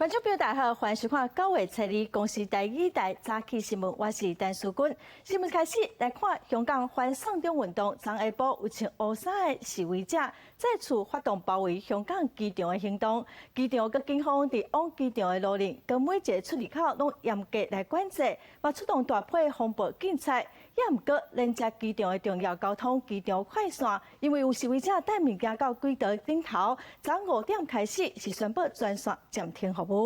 觀眾朋友大家好，歡迎收看9月初二公視台語台早起新聞，我是陳淑君。新聞開始來看香港反送中運動，昨下晡有穿烏衫的示威者再次發動包圍香港機場的行動。機場佮警方佇往機場的路徑，佮每一个出入口攏嚴格來管制，嘛出動大批防暴警察。也毋過連接機場的重要交通機場快線，因為有示威者帶物件到軌道頂頭，昨5點開始是宣布全線暫停服務。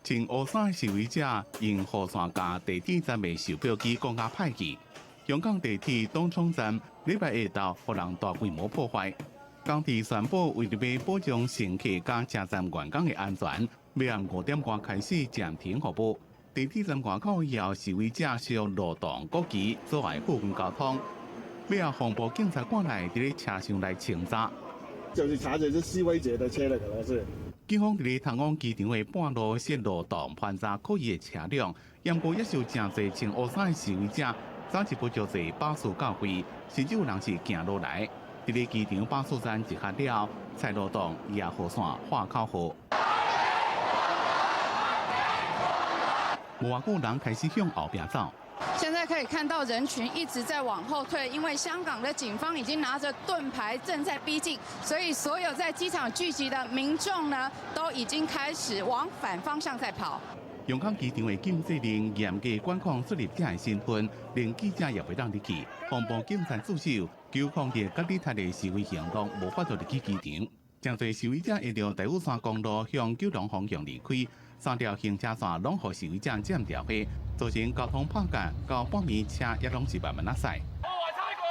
穿烏衫示威者用雨傘共地鐵站的售票機講甲歹去。香港地鐵東涌站禮拜一晝予人大規模破壞。港鐵宣布為著欲保障乘客佮車站員工的安全，欲暗5點外開始暫停服務。地鐵站外口以後，示威者燒路擋國旗，阻礙附近交通。尾後防暴警察趕來，佇咧車廂內清查。就是查這是示威者的車來，可能是。警方佇咧通往機場的半路設路擋盤查可疑的車輛，毋過猶是有誠濟穿烏衫的示威者，早一步就坐巴士到位，甚至有人是行路來。佇咧機場巴士站集合了，踩路擋舉雨傘喊口號。無偌久人開始向後壁走。現在可以看到人群一直在往後退，因為香港的警方已經拿着盾牌正在逼近，所以所有在機場聚集的民眾呢，都已經開始往反方向在跑。香港機場的禁制令嚴格管控出入者的身份，連記者也袂當入去。防暴警察駐守，求抗議佮抵達的示威行動無法度入去機場。誠濟示威者沿著大嶼山公路向九龍方向離開。三條行車線攏予示威者佔著去，造成交通迫格，到半暝車也攏是慢慢仔駛。破壞差館，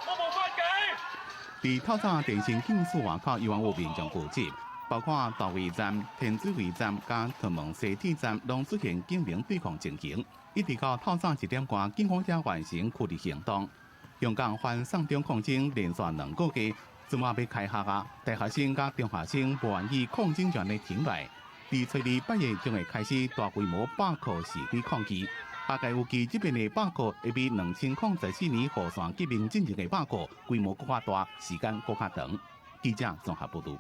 我無法紀。佇透早電信警署外口，依然有民眾聚集，包括大圍站、天水圍站佮屯門西鐵站，攏出現警民對抗情形。一直到透早1點外，警方才完成驅離行動。香港反送中抗爭連續2個月，這馬欲開學啊！大學生佮中學生無願意抗爭就按呢停落來。佇初二8月將會開始大規模罷課示威抗議，下屆預計這遍的罷課會比2014年雨傘革命進前的罷課規模閣較大，時間閣較長。記者綜合報導。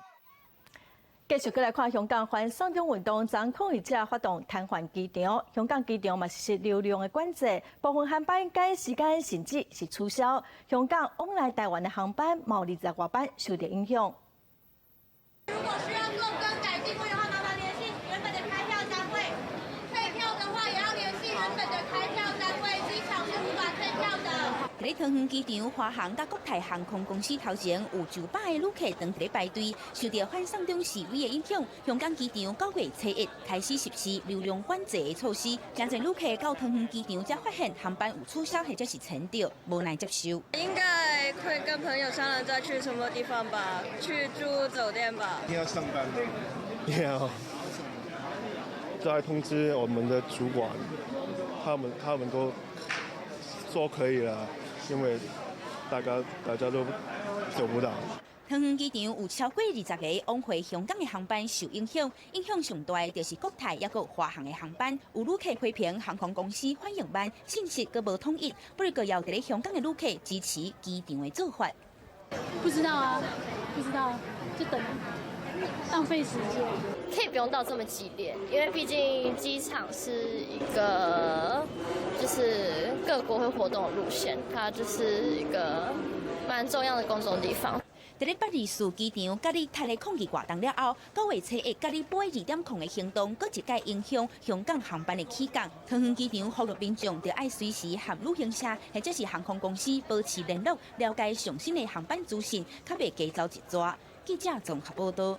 繼續閣來看香港反送中運動，昨抗議者發動癱瘓機場，香港機場嘛實施流量的管制，部分航班改時間甚至是取消。香港往來台灣的航班，嘛有20外班受著影響。如果需要做更改訂位的話，麻煩聯繫原本的開票單位；退票的話，也要聯繫原本的開票單位。機場是無法退票的。佇桃園機場，華航佮國泰航空公司頭前有上百个旅客當佇咧排隊，受著反送中示威的影響，香港機場9月初一開始實施流量管制的措施，誠濟旅客到桃園機場才發現航班有取消或者是延著，無奈接受。應該會跟朋友商量再去什麼地方吧，去住酒店吧。要上班嗎？要。再通知我們的主管，他們都說可以了。因為大家都做不到。桃園機場有超過20個往回香港的航班受影響，影響上大的就是國泰抑閣華航的航班。有旅客批評航空公司反應慢，信息閣無統一，不過也有佇咧香港的旅客支持機場的做法。不知道啊，不知道，就等，浪費時間。可以不用到這麼激烈，因為畢竟機場是一個就是各國會活動的路線，它就是一個蠻重要的公眾地方。佇咧824機場佮你踢的抗議活動了後，9月初一佮你飛2.0的行動，閣一擺影響香港航班的起降。桃園機場呼籲民眾著愛隨時和旅行社或者是航空公司保持聯絡，了解上新的航班資訊，較袂加走一逝。記者綜合報導。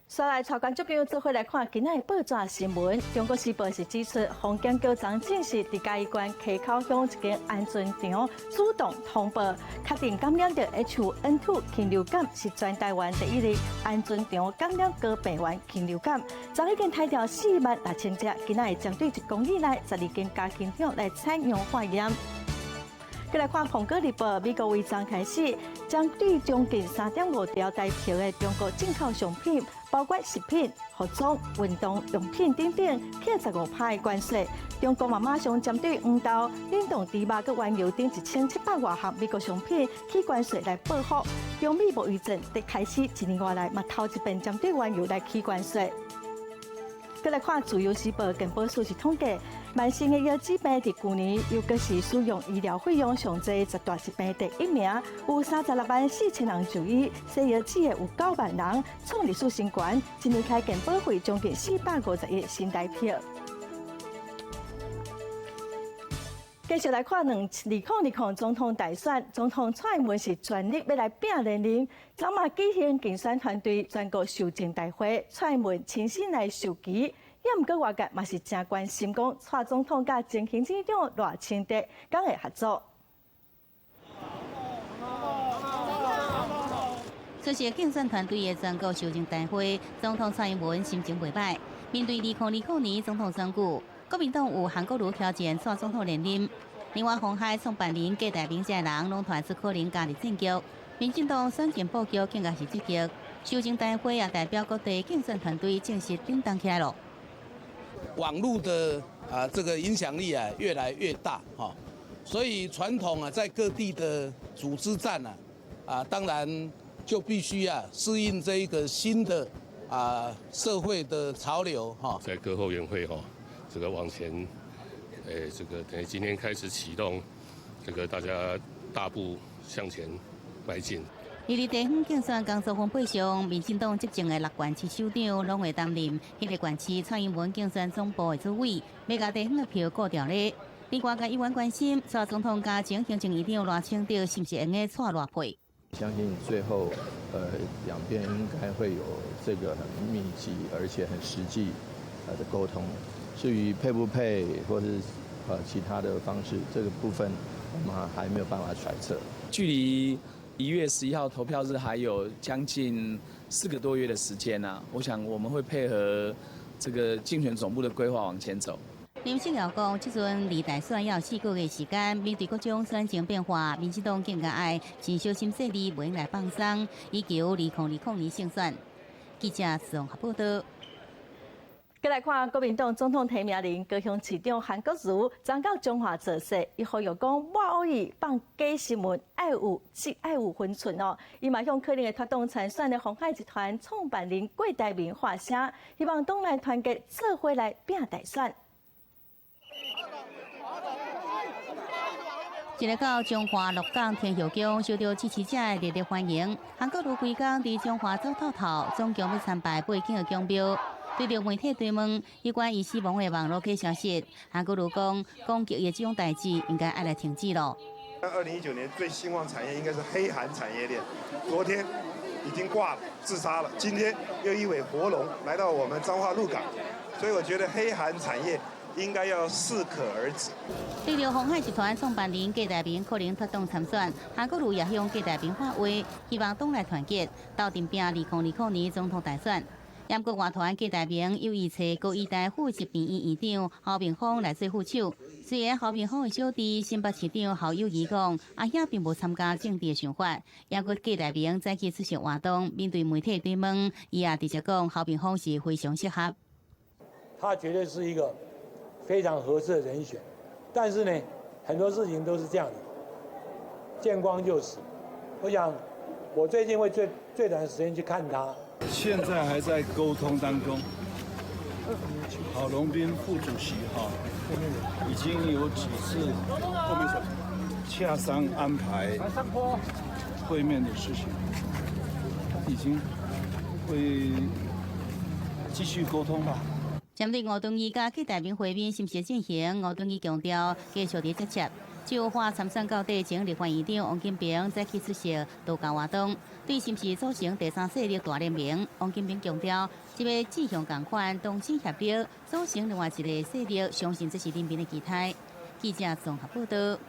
煞來帶觀眾朋友做伙來看今仔的報紙新聞。中國時報是指出，防檢局昨正式佇嘉義縣溪口鄉一間鵪鶉場主動通報，確定感染著 H5N2 禽流感，是全台灣第一例鵪鶉場感染高病原禽流感。昨已經刣掉4萬6千隻，今仔會針對1公里內12間家禽場來採樣化驗。閣來看《蘋果日報》，美國為昨開始將對將近3.5兆台幣的中國進口商品，包括食品、服裝、運動用品等等，課15%的關稅。中國嘛馬上針對黃豆、冷凍豬肉、佮原油等1700外項美國商品起關稅來報復。中美貿易戰佇開始一年外來，嘛頭一遍針對原油來起關稅。閣來看《自由時報》健保署是統計，慢性的腰子病佇舊年猶閣是使用醫療費用上濟十大疾病第一名，有36萬4千人就醫，洗腰子的有9萬人，創歷史新高。一年開健保費將近450億新台幣。繼續來看2020總統大選，總統蔡英文是全力欲來拼連任。昨嘛舉行競選團隊全國受證大會，蔡英文親身來授旗。也毋過外界嘛是誠關心，講蔡總統佮前行政長賴清德敢會合作。出席競選團隊的全國受證大會，總統蔡英文心情袂䆀，面對2020年總統選舉，國民黨有韓國瑜挑戰蔡總統連任。另外，鴻海創辦人郭台銘這人攏傳出可能加入政局。民進黨選戰布局更加是積極。修正大會也代表各地競選團隊正式叮當起來了。網路的啊，這個影響力啊越來越大哈，所以傳統啊在各地的組織戰啊，啊當然就必須啊適應這一個新的啊社會的潮流哈。在各後援會哈，這個往前。這個等於今天開始啟動，這個大家大步向前邁進。佇地方競選工作分配上，民進黨執政的六縣市首長攏會擔任彼個縣市蔡英文競選總部的主委，欲共地方的票顧著咧。另外，共議員關心，蔡總統佮前行政院長賴清德是毋是會用蔡賴配？相信最後，兩邊應該會有這個很密集而且很實際的溝通。至於配不配，或是其他的方式，這個部分我們還沒有辦法揣測。距離1月11號投票日還有將近4個多月的時間啊，我想我們會配合這個競選總部的規劃往前走。林世堯講，這陣離大選猶有4個月時間，面對各種選情變化，民進黨更加愛真小心細膩，袂用來放鬆，以求2020年勝選。記者綜合報道。閣來看國民黨總統提名人高雄市長韓國瑜，昨到彰化造勢，伊呼籲講抹烏伊放假新聞，愛有分寸哦。伊嘛向可能會脫黨參選的鴻海集團創辦人郭台銘發聲，希望黨內團結做伙來拼大選。一日到彰化鹿港天后宮，受到支持者的熱烈歡迎。韓國瑜規工佇彰化走透透，總共欲參拜八間的宮廟。對著媒體追問有關伊死亡的網路假消息，韓國瑜講攻擊伊的這種代誌應該愛來停止咯。 2019年最興旺產業應該是黑韓產業鏈，昨天已經掛了自殺了，今天又一尾活龍來到我們彰化鹿港，所以我覺得黑韓產業應該要適可而止。對著鴻海集團創辦人郭台銘可能脫黨參選，韓國瑜也向郭台銘發話，希望黨內團結，鬥陣拼2020年總統大選。毋過外傳郭台銘有意揣高醫大附設病院院長侯明鋒來做副手。雖然侯明鋒的小弟新北市長侯友宜講，阿兄並無參加政治的想法。毋過郭台銘早起出席活動，面對媒體追問，伊也直接講侯明鋒是非常適合。他絕對是一個非常合適的人選，但是呢，很多事情都是這樣的，見光就死。我想，我最近會最最短的時間去看他。現在還在溝通當中。郝龍斌副主席哈，已經有幾次洽商安排會面的事情，已經會繼續溝通吧。針對吳敦義佮郭台銘會面是毋是進行，吳敦義強調繼續佇接觸。就話參選到底前立法院長王金平再去出席道教活動，對是毋是組成第三勢力大聯盟，王金平強調，這个志向仝款，同心協力組成另外一個勢力，相信這是人民的期待。記者綜合報道。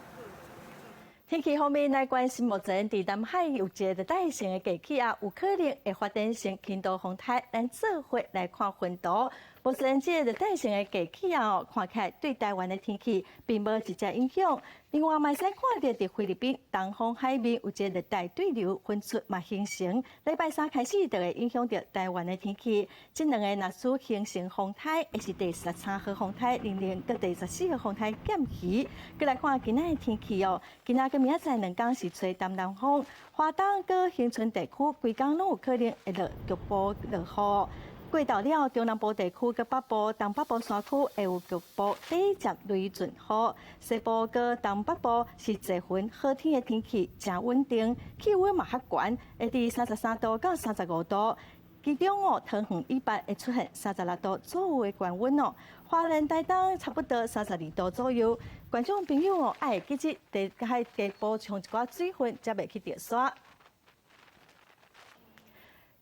天氣方面來關心，目前佇南海有一个熱帶性的低氣壓，有可能會發展成輕度風台。咱做伙來看雲圖。無雖然這個熱帶性的低氣壓哦，看起來對台灣的天氣並無直接影響。另外，嘛會使看著佇菲律賓東方海面有一個熱帶對流分出嘛形成，禮拜三開始就會影響著台灣的天氣。這兩个若是形成風颱，會是第13號風颱，零零佮第14號風颱減去。閣來看今仔的天氣哦，今仔佮明仔載兩工是吹東南風，花東佮恆春地區規工攏有可能會落局部落雨。過晝了，中南部地區佮北部、東北部山區會有局部短暫雷陣雨。西部佮東北部是濟雲好天的天氣，誠穩定，氣溫嘛較懸，會佇33度到35度。其中哦，桃園以北會出現36度左右的高溫哦。花蓮、台東差不多32度左右。觀眾朋友哦，愛記得得愛加補充一寡水分，才袂去著沙。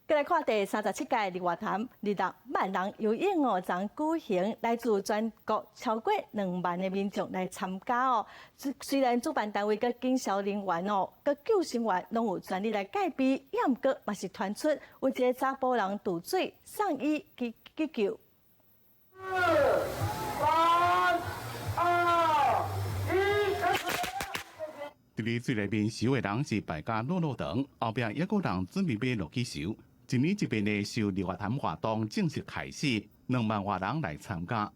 閣來看第37屆日月潭日落萬人游泳哦，昨舉行，來自全國超過2萬的民眾來參加哦。雖然主辦單位佮警消人員哦，佮救生員攏有全力來戒備，也毋過嘛是傳出有一个查埔人墮水，送醫急急救。四、三、二、一，開始。佇咧水內面游的人是排甲落落長，後壁猶閣人準備欲落去游。一年一遍的游日月潭活動正式開始，2萬外人來參加。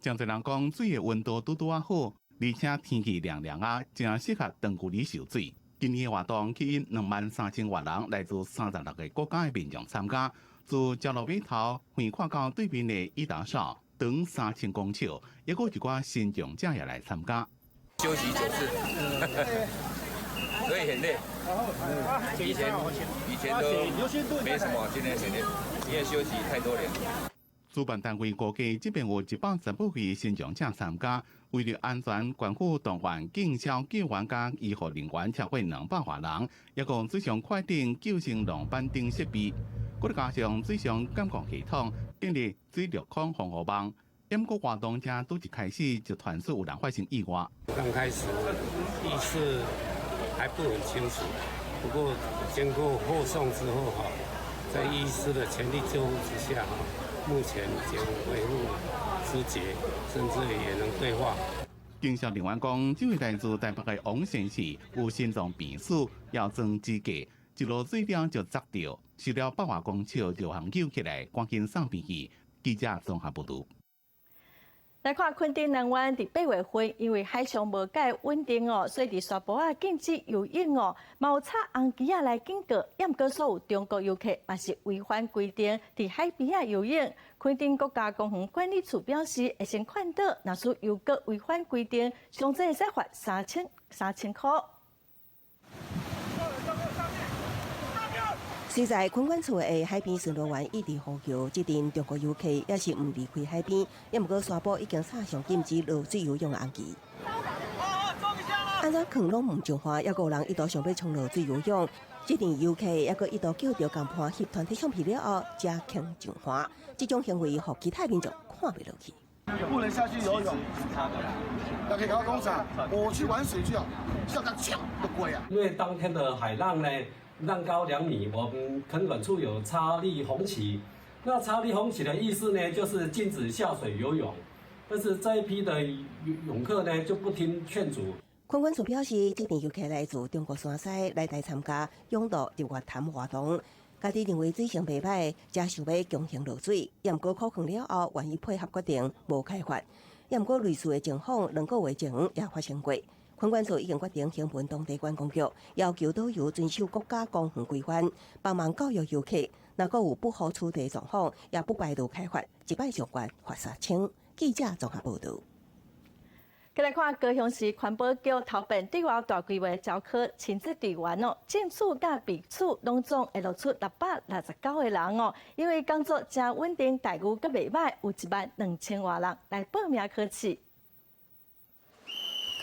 誠濟人講水的溫度拄拄仔好，而且天氣涼涼仔，誠適合長距離游水。今年的活動吸引2萬3千外人來自36個國家的民眾參加，自賈落尾頭橫跨到對面的伊達邵，長3000公尺，猶閣一寡身障者也來參加。休息9次，所以很累。以前都沒什麼，今天很累，因為休息太多年。主辦單位估計，這遍有115位身障者參加，為了安全，縣府動員警消救援佮醫護人員超過200外人，抑閣水上快艇、救生浪板等設備，閣加上水上監控系統，建立水陸空防護網。毋過活動才拄一開始就傳出有人發生意外。剛開始意識還不很清楚，不過經過後送之後哈，在醫師的全力救護之下哈，目前已經恢復知覺，甚至也能對話。警消人員講，這位來自台北的王先生有心臟病史，要裝支架，一落水了就砸著，游了100外公尺就予救起來，趕緊送病去。記者綜合報導。來看墾丁南灣佇8月份，因為海象無蓋穩定哦，所以佇沙埔仔禁止游泳哦，嘛有插紅旗仔來警告。也毋過所有中國遊客嘛是違反規定，佇海邊仔游泳。墾丁國家公園管理處表示，會先勸導，若是遊客違反規定，上濟會使罰3000塊。雖在墾管處的海邊巡邏員一直呼籲，這陣中國遊客也是毋離開海邊，也毋過沙埔已經插上禁止落水游泳的紅旗。按怎囥攏毋上岸，猶閣有人一度想欲衝落水游泳，這陣遊客猶閣一度叫著共伴翕團體相片了後，才肯上岸。這種行為予其他民眾看袂落去。不能下去游泳，要可以搞工廠，我去玩水去啊，下個搶都過啊。因為當天的海浪呢，浪高2米，我們墾管處有插立紅旗。那插立紅旗的意思呢，就是禁止下水游泳。但是這一批的泳客呢，就不聽勸阻。墾管處表示，這陣遊客來自中國山西來台參加泳渡日月潭活動，家己認為水性袂䆀，才想欲強行落水。也毋過苦勸了後，願意配合決定，無開罰。也毋過類似的情況2個月前也發生過。墾管處已經決定向本當地觀光局要求導遊遵守國家公園規範，幫忙教育遊客。若閣有不好處理狀況，也不排除開罰，一擺上懸罰3000。記者綜合報導。再來看高雄市環保局頭遍對外大規模招考清潔隊員哦，正取佮備取攏總會錄取669個人哦，因為工作誠穩定，待遇閣袂䆀，有1萬2千外人來報名考試。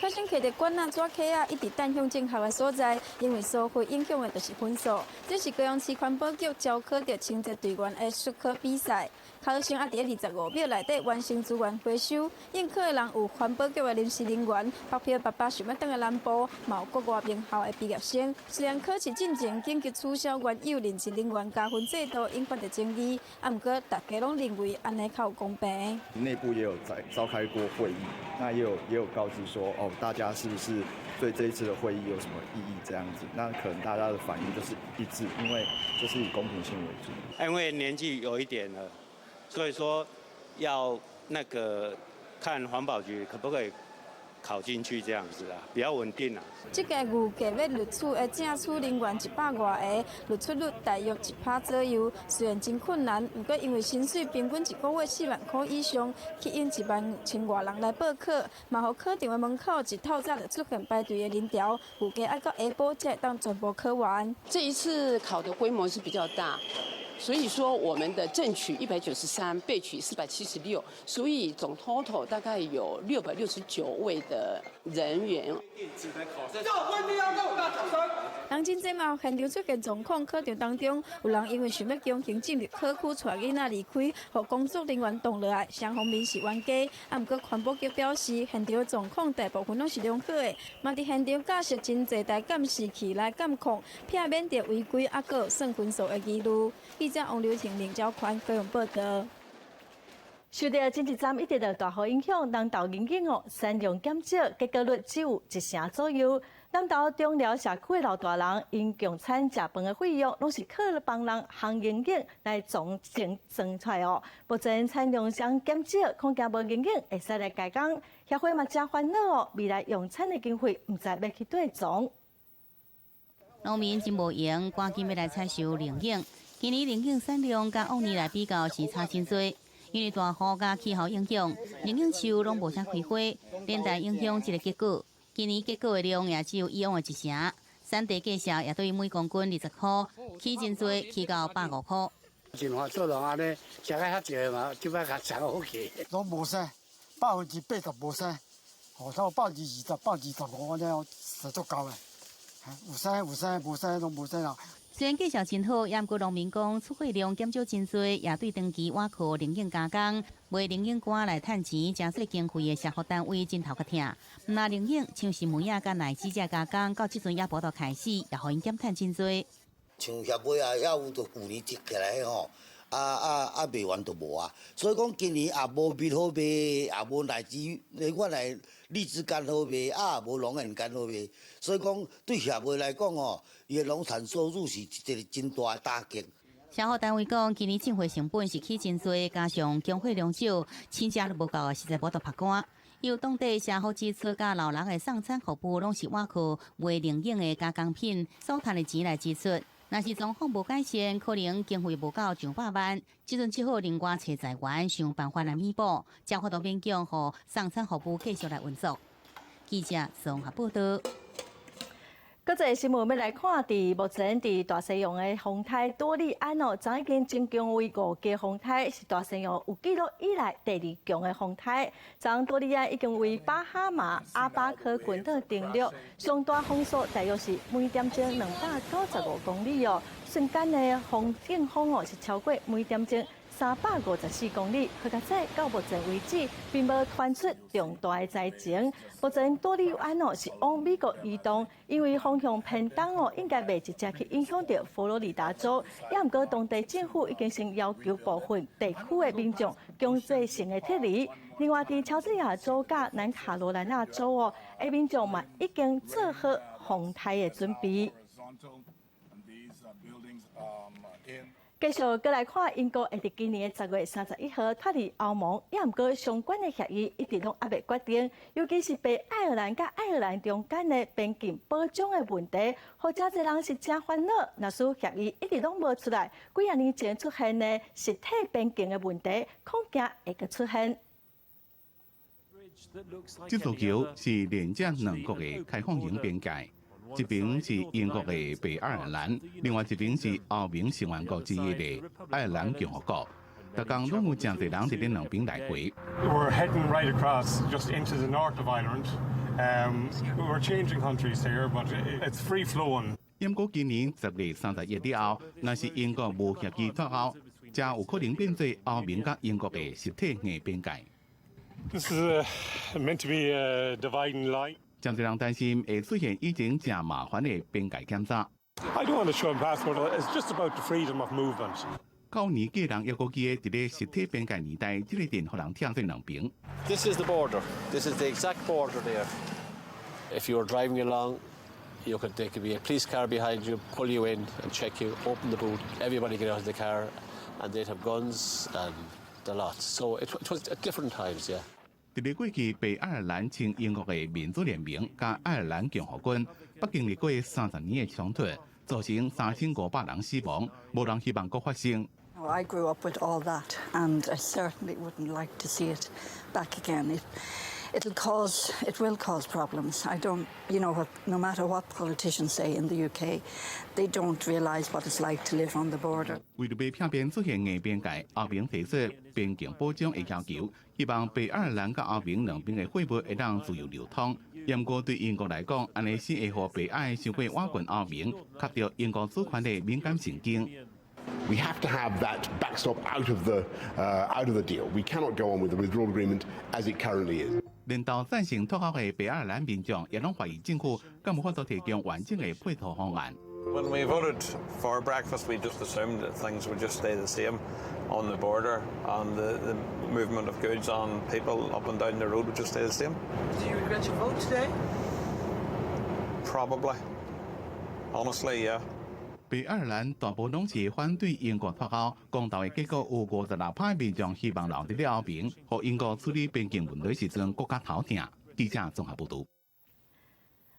考生提著卷仔紙卡仔，一直等向正學的所在，因為疏忽影響的就是分數。這是高雄市環保局招考著清潔隊員的術科比賽，考生猶佇25秒內底完成資源回收。應考的人有環保局的臨時人員，北漂爸爸想欲轉來南部，嘛有國外名校的畢業生。雖然考試進前緊急取消原有臨時人員加分制度，引發著爭議，啊，毋過大家攏認為按呢較有公平。內部也有在召開過會議，那也有告知說，哦，大家是不是對這一次的會議有什麼異議？這樣子，那可能大家的反應就是一致，因為就是以公平性為主。因為年紀有一點了，所以說要那個看環保局可不可以考進去這樣子啊，比較穩定啊。這屆預計欲錄取的正取人員100外个，錄取率大約1%左右。雖然真困難，毋過因為薪水平均一個月4萬箍以上，吸引1萬5千外人來報考，嘛予考場的門口一透早就出現排隊的人潮。預計愛到下晡才會當全部考完。這一次考的規模是比較大。所以說我們的正取193，備取476，所以總 total 大概有669位的人員。人真濟嘛，現場出現狀況，考場當中有人因為想欲強行進入考區，帶囡仔離開，予工作人員擋落來，雙方面是冤家。啊，毋過環保局表示，現場狀況大部分攏是良好的，嘛佇現場架設真濟台監視器來監控，避免著違規啊，閣有算分數的疑慮。記者王劉婷、林昭寬高雄報導。受著前一站一直著大雨影響，南投銀杏哦產量減少，結果率只有一成左右。南投中寮社區的老大人，𪜶供餐食飯的費用，攏是靠幫人烘銀杏來裝錢裝出來哦。目前產量上減少，恐驚無銀杏會使來開工。協會嘛誠煩惱哦，未來用餐的經費毋知欲去佗藏。農民真無閒，趕緊欲來採收龍眼。今年龍眼產量佮往年來比較是差真濟，因為大雨佮氣候影響，龍眼樹攏無啥開花，連帶影響這個結果。今年結果的量也只有以往的一成，產地價數也對每公斤20箍，起真濟，起到150箍。真話做落按呢，食較較少嘛，這擺較上好去。攏無生，80%無生，哦，差不多20%、25%按呢，實足夠的。有生有生，無生攏無生啦。雖然價數真好，也毋過農民講出貨量減少真濟，也對長期倚靠龍眼加工、賣龍眼乾來趁錢、誠細經費的社福單位真頭殼疼。毋但龍眼，像是梅仔佮奶子這加工，到這陣也無法度開始，也予𪜶減趁真濟。像協會啊，遐有就舊年積起來吼，啊啊啊賣完就無啊，所以講今年也無蜜好賣，也無奶子，我來荔枝乾好賣，啊也無龍眼乾好賣，所以講對協會來講吼，伊的農產收入是一個真大的打擊。社福單位講，今年進貨成本是起真濟，加上供貨量少，錢食都無夠，實在無法度曝乾。由當地社福支出佮老人的送餐服務，攏是倚靠賣龍眼的加工品所趁的錢來支出。若是狀況無改善，可能經費無夠上百萬。這陣只好另外揣財源，想辦法來彌補，才法度勉強予送餐服務繼續來運作。記者綜合報導。國際新聞欲來看，佇目前佇大西洋的風颱多利安哦，昨已經增強為5級風颱，是大西洋有記錄以來第二強的風颱。昨多利安已經為巴哈馬阿巴科群島登陸，上大風速大約是每點鐘295公里哦，瞬間的風陣風哦是超過每點鐘354公里。好佳哉到目前為止，並無傳出重大的災情。目前多利安哦是往美國移動，因為方向偏東哦，應該袂直接去影響著佛羅里達州。也毋過當地政府已經先要求部分地區的民眾強制性的撤離。另外，佇喬治亞州佮南卡羅來納州哦，的民眾嘛已經做好風颱的準備。繼續閣來看，英國會佇今年的10月31號脫離歐盟，也毋過相關的協議一直攏猶未決定，尤其是北愛爾蘭佮愛爾蘭中間的邊境保障的問題，予誠濟人是誠煩惱。若是協議一直攏無出來，幾仔年前出現的實體邊境的問題，恐驚會閣出現。這座橋是連接兩國的開放型邊界。一邊是英國的北愛爾蘭，另外一邊是歐盟成員國之一的愛爾蘭共和國。逐工攏有誠濟人佇咧兩邊來回。 We're heading right across just into the north of Ireland. We're changing countries here, but it's free flowing. 毋過今年10月31日後，若是英國無協議脫歐，這有可能變做歐盟佮英國的實體硬邊界。 This is meant to be a dividing line. 真濟人擔心會出現以前誠麻煩的邊界檢查。 I don't want to show a passport. It's just about the freedom of movement. 舊年個人猶閣記得佇咧實體邊界年代，這个電予人拆做兩爿。 This is the border. This is the exact border there. If you were driving along, you could there could be a police car behind you, pull you in and check you, open the boot, everybody get out of the car, and they'd have guns and the lot. So it was at different times, yeah. 佇咧過去，北愛爾蘭親英國的民主聯盟佮愛爾蘭共和軍，捌經歷過30年的衝突，造成3500人死亡，無人希望閣發生。 I grew up with all that, and I certainly wouldn't like to see it back again. It will cause problems. I don't, you know what, no matter what politicians say in the UK, they don't realise what it's like to live on the border. 為著欲避免出現硬邊界，歐盟提出邊境保障的要求，希望北愛爾蘭佮歐盟兩邊的貨物會當自由流通。毋過對英國來講，按呢是會予北愛傷過倚近歐盟，卡著英國主權的敏感神經。 We have to have that backstop out of the deal. We cannot go on with the withdrawal agreement as it currently is. 連投贊成脫歐的北愛爾蘭民眾也攏懷疑政府敢有法度提供完整的配套方案。 When we voted for Brexit, we just assumed that things would just stay the same on the border and the movement of goods and people up and down the road would just stay the same. Do you regret your vote today? Probably. Honestly, yeah. 北愛爾蘭大部攏是反對英國脫歐，公投的結果有56%民眾希望留佇咧歐盟，予英國處理邊境問題時陣閣較頭疼。記者綜合報導。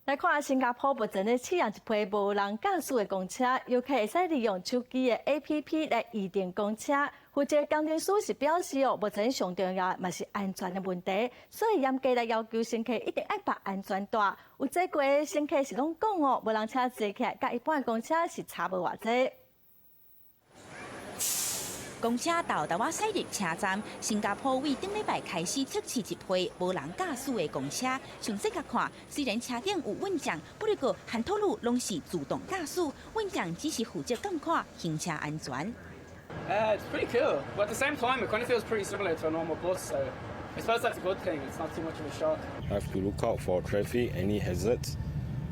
來看新加坡目前咧試驗一批無人駕駛的公車，遊客會使利用手機的 APP 來預訂公車。負責工程師是表示哦，目前上重要的嘛是安全的問題，所以嚴格來要求乘客一定愛綁安全帶。有坐過的乘客是攏講哦，無人車坐起來，佮一般的公車是差無偌濟。公車豆豆仔駛入車站，新加坡為頂禮拜開始測試一批無人駕駛的公車。詳細共看，雖然車頂有運將，不過很多路攏是自動駕駛，運將只是負責監看行車安全。 It's pretty cool, but at the same time, it kind of feels pretty similar to a normal bus, so I suppose that's a good thing. It's not too much of a shock. I have to look out for traffic, any hazards,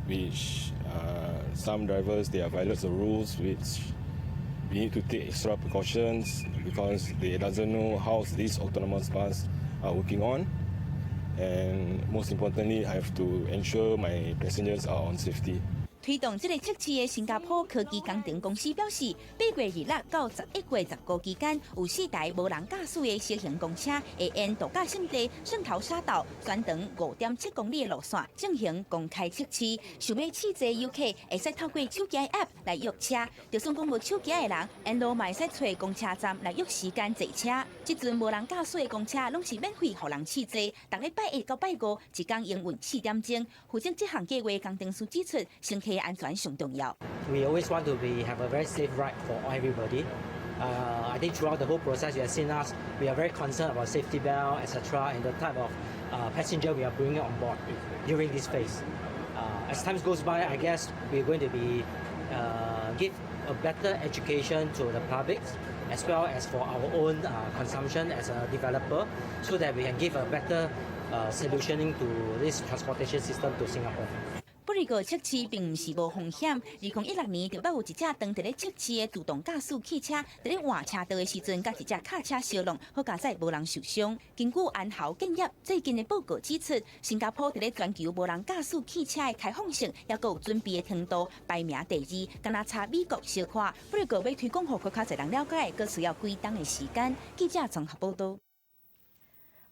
which some drivers, they are violate the rules, which we need to take extra precautions because they doesn't know how this autonomous bus are working on. And most importantly, I have to ensure my passengers are on safety. 推動這个測試的新加坡科技工程公司表示，8月26到11月15期間，有四台無人駕駛的小型公車會沿度假勝地聖淘沙島全長5.7公里的路線進行公開測試。想欲試坐遊客會使透過手機 App 來約車，就算講無手機的人，沿路嘛會使揣公車站來約時間坐車。這陣無人駕駛的公車攏是免費予人試坐，逐禮拜一到拜五一工營運4點鐘。負責這項計劃工程師指出，乘客安全上重要。 We always want to be have a very safe ride for everybody. I think throughout the whole process, you have seen us. We are very concerned about safety belt, etc., and the type of passenger we are bringing on board during this phase. As time goes by, I guess we're going to be give a better education to the public, as well as for our own consumption as a developer, so that we can give a better solutioning to this transportation system to Singapore. 不過測試並毋是無風險。2016年就捌有一隻當佇咧測試的自動駕駛汽車，佇咧換車道的時陣，佮一隻卡車相挵，好佳哉無人受傷。根據安豪建業最近的報告指出，新加坡佇咧全球無人駕駛汽車的開放性，猶閣有準備的程度排名第二，敢若差美國小可。不過欲推廣予閣較濟人了解，閣需要幾冬的時間。記者綜合報導。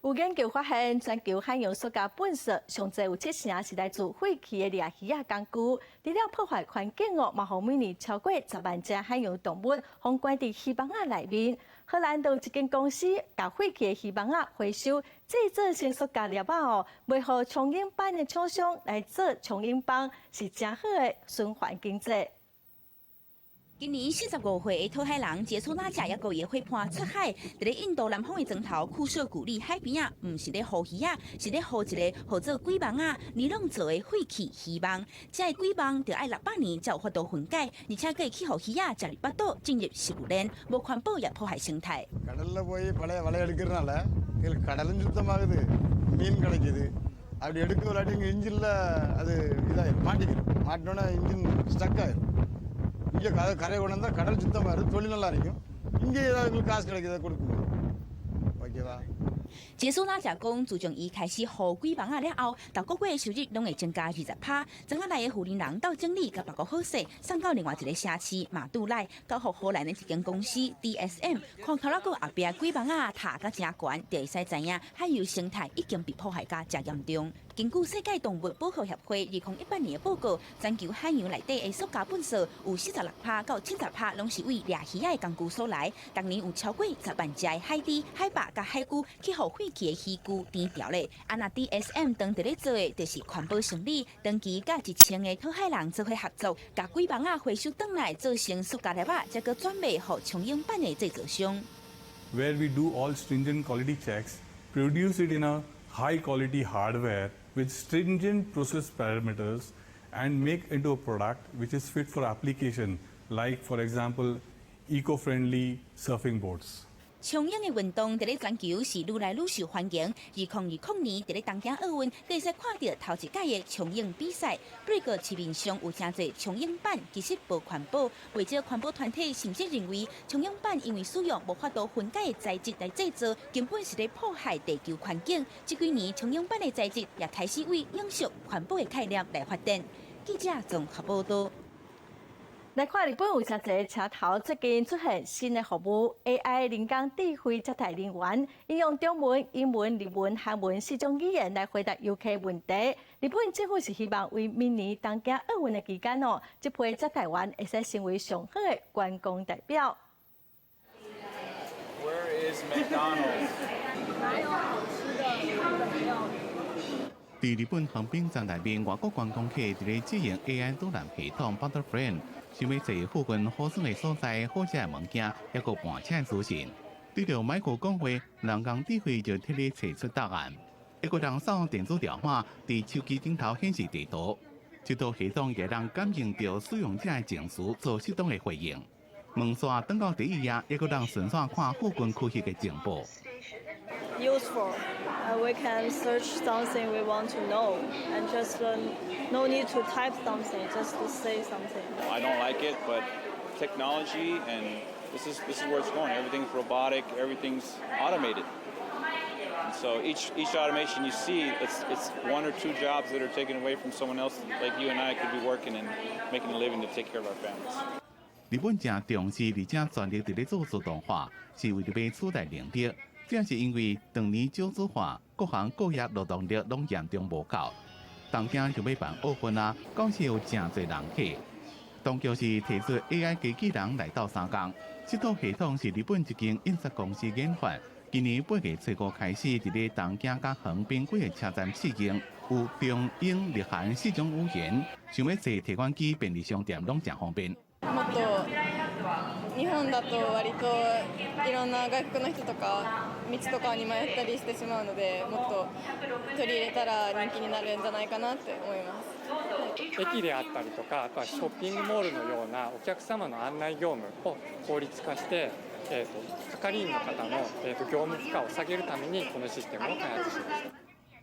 有研究發現，全球海洋塑膠垃圾上濟有七成是來自廢棄的掠魚仔工具，除了破壞環境哦，嘛予每年超過10萬隻海洋動物予關佇魚網仔內面。荷蘭就有一間公司，共廢棄的魚網仔回收，製作成塑膠粒仔哦，賣予充盈板的廠商來做充盈棒，是誠好的循環經濟。今年45歲的討海人傑蘇拉賈抑閣伊的伙伴出海，佇咧印度南方的磚頭庫舍古里海邊仔，毋是咧捕魚仔，是咧捕一个號做鬼網仔尼龍做的廢棄漁網。這个鬼網著愛600年才有法度分解，而且閣會去予魚仔食入腹肚，進入食物鏈，無環保也破壞生態。கடல்ல போய் பழைய வலை எடுக்கிறனால எங்களுக்கு கடலும் சுத்தமாகுது, மீன் கிடைக்குது. அப்படி எடுக்க விளையாட்டி எங்கள் இன்ஜினில் அது இதாயிரும், மாட்டிக்கிடும். மாட்டினோன்னே இன்ஜின் ஸ்டக் ஆயிரும். இங்கே கரை கரை கொண்டு வந்தால் கடல் சுத்தமாக இருக்கும், தொழில் நல்லா இருக்கும். இங்கே ஏதாவது எங்களுக்கு காசு கிடைக்குதா கொடுக்க முடியும். ஓகேவா? 傑蘇拉就講，自從伊開始捕鬼網仔了後，逐個月收入攏會增加20%。莊仔內的婦人人鬥整理，共別個好勢，送到另外一个城市馬杜賴，交予荷蘭的一間公司 DSM。看頭仔閣後壁鬼網仔塔甲誠懸，就會使知影海洋生態已經被破壞甲誠嚴重。根據世界動物保護協會2018年的報告，全球海洋內底的塑膠垃圾有46%到70%攏是為掠魚仔的工具所來。逐年有超過10萬隻海豬、海豹佮海龜去予廢棄的漁具填掉咧。啊，若 DSM 當佇咧做的，就是環保生理，長期佮1000個討海人做伙合作，共鬼網仔回收轉來做成塑膠粒仔，才閣轉賣予充盈板的製造商。 Where we do all stringent quality checks, produce it in a high quality hardware with stringent process parameters and make into a product which is fit for application, like, for example, eco-friendly surfing boards. 衝湧的運動佇咧全球是愈來愈受歡迎。2020年佇咧東京奧運，會使看著頭一屆的衝湧比賽。不過市面上有誠濟衝湧板，其實無環保。袂少環保團體甚至認為，衝湧板因為使用無法度分解的材質來製造，根本是咧破壞地球環境。這幾年衝湧板的材質也開始為永續環保的概念來發展。記者綜合報道。來看日本有誠濟車頭最近出現新的服務，AI 人工智慧接待人員，應用中文、英文、日文、韓文四種語言來回答遊客問題。日本政府是希望為明年東京奧運的期間哦，這批接待員會使成為上好的觀光代表。 Where is McDonald's？哪有好吃的日本料理？佇日本橫濱站內面，外國觀光客佇咧使用 AI 導覽系統 Butterfriend，想欲踅附近好耍的所在、好食的物件，抑閣盤車資訊。對著麥克講話，人工智慧就替你揣出答案。抑閣通掃電子條碼，佇手機頂頭顯示地圖。這套系統會當感應著使用者的情緒，做適當的回應。問線轉到第一頁，抑閣通順線看附近區域的情報。 Useful. We can search something we want to know, and just no need to type something, just to say something. I don't like it, but technology and this is where it's going. Everything's robotic, everything's automated. And so each automation you see, it's one or two jobs that are taken away from someone else, like you and I could be working and making a living to take care of our families. 日本誠重視，而且全力佇咧做自動化，是為著欲取代人力。這是因為當年少子化，各行各業勞動力攏嚴重無夠。東京就欲辦奧運啊，到時有誠濟人客。當局是提出 AI 機器人來鬥相共，這套系統是日本一間印刷公司研發。今年8月初五開始，佇咧東京佮橫濱幾個車站試用，有中英日韓四種語言，想欲坐提款機便利商店攏誠方便。もっと日本だと割といろんな外国の人とか道とかに迷ったりしてしまうので、もっと取り入れたら人気になるんじゃないかなって思います。駅であったりとか、あとはショッピングモールのようなお客様の案内業務を効率化して、係員の方の業務負荷を下げるためにこのシステムを開発しました。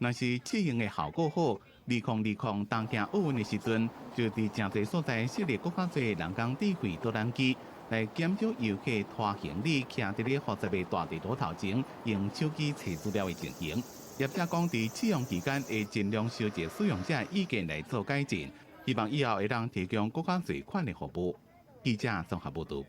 若是試用的效果好，2020東京奧運的時陣，就佇誠濟所在設立閣較濟人工智慧導覽機，來減少遊客拖行李、徛佇咧複雜的大地圖頭前，用手機揣資料的情形。業者講，佇試用期間會盡量收集使用者的意見來做改進，希望以後會當提供閣較濟款的服務。記者綜合報導。